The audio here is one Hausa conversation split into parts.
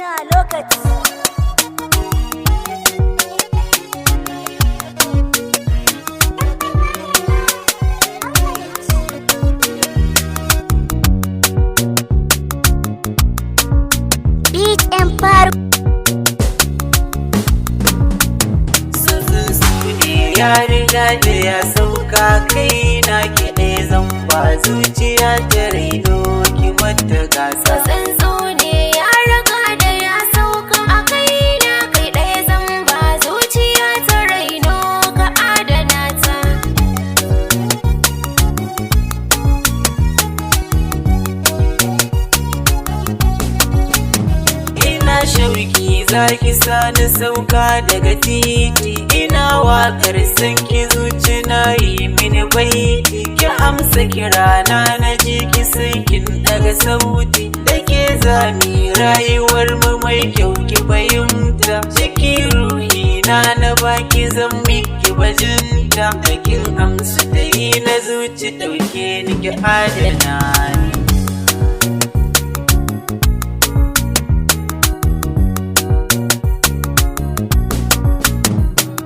Muna lokaci. Beat Empire. Ya riga da ya sauka kai na kiɗe zan ba zuciya ta raino ki mata gasa. Tsuntsu ne ya riga da ya sauka a kai na kai ɗaya zan ba zuciya ta raino ka adana ta. Ina shauki zaki sani sauka daga titi, ina wakar sanki zuci na yi mini baiti, ki amsa kirana na ji ki sai kin daga sauti, da ke zami rayuwar mu mai kyau ki fahimta, ciki ruhi na na baki zan miki bajinta, da kin amsa ta yi na zuci dauke ni ki adana ni.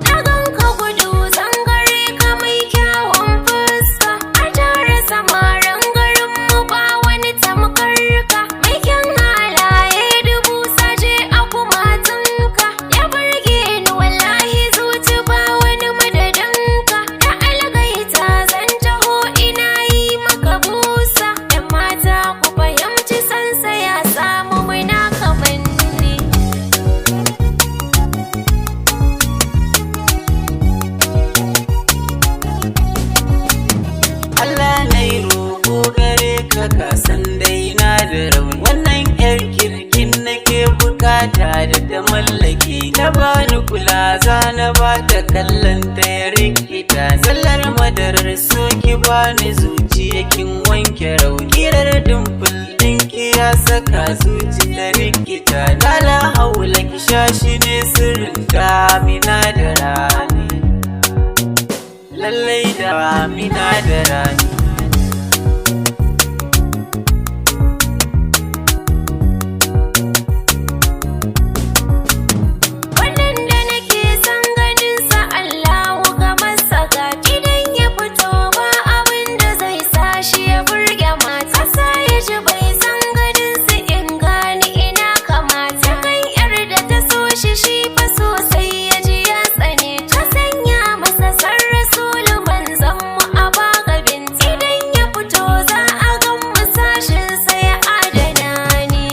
Na ganka gudu zangare ka mai kyawun fuska, a tare samarin garin mu ba wani tamkar ka. Mai kyan halaye dubu saje a kumatunka, ya burge ni wallahi zuci ba wani madadinka. Da algaita zan taho ina yi maka busa, yan mata ku fahimci sansa ya samu muna kamanni. Allah na yi roƙo gare ka ka san dai na da rauni, wannan yar kirkin nake bukata da ta mallake, ta bani kula za na ba ta kallon ta ya rikita, sallar madarar soki bani zuciya kin wanke rauni, kirar dimfil ɗinki ya saka zuci ta rikita, lala haula ki sha shi ne sirrin damina da rani, lallai damina da rani. Wannan da nake son ganin sa Allahu kamar saka, idan ya fito ba abin da zai sa shi ya burge mata. Sa ya ji bai san ganin su in gani ina kamata. Kan yar da ta so shi shi fa sosai ya ji ya tsane ta. Sanya masa san rasulu manzon mu a baka binti. Idan ya fito za a gan mu sashin sa ya adana ni.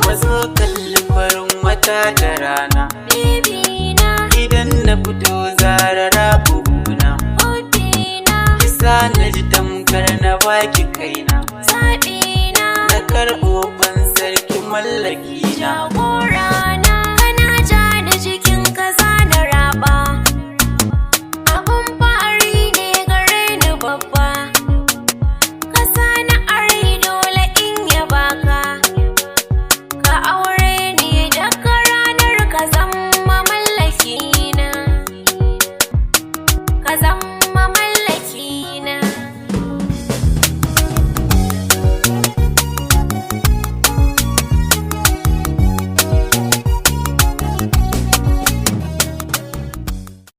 Mazo kalli farin wata da rana, Baby na, idan na fito zarara buhuna, Obina, kisa na ji tamkar na baki kaina, zaɓina, na karɓo ban sarki mallaki na.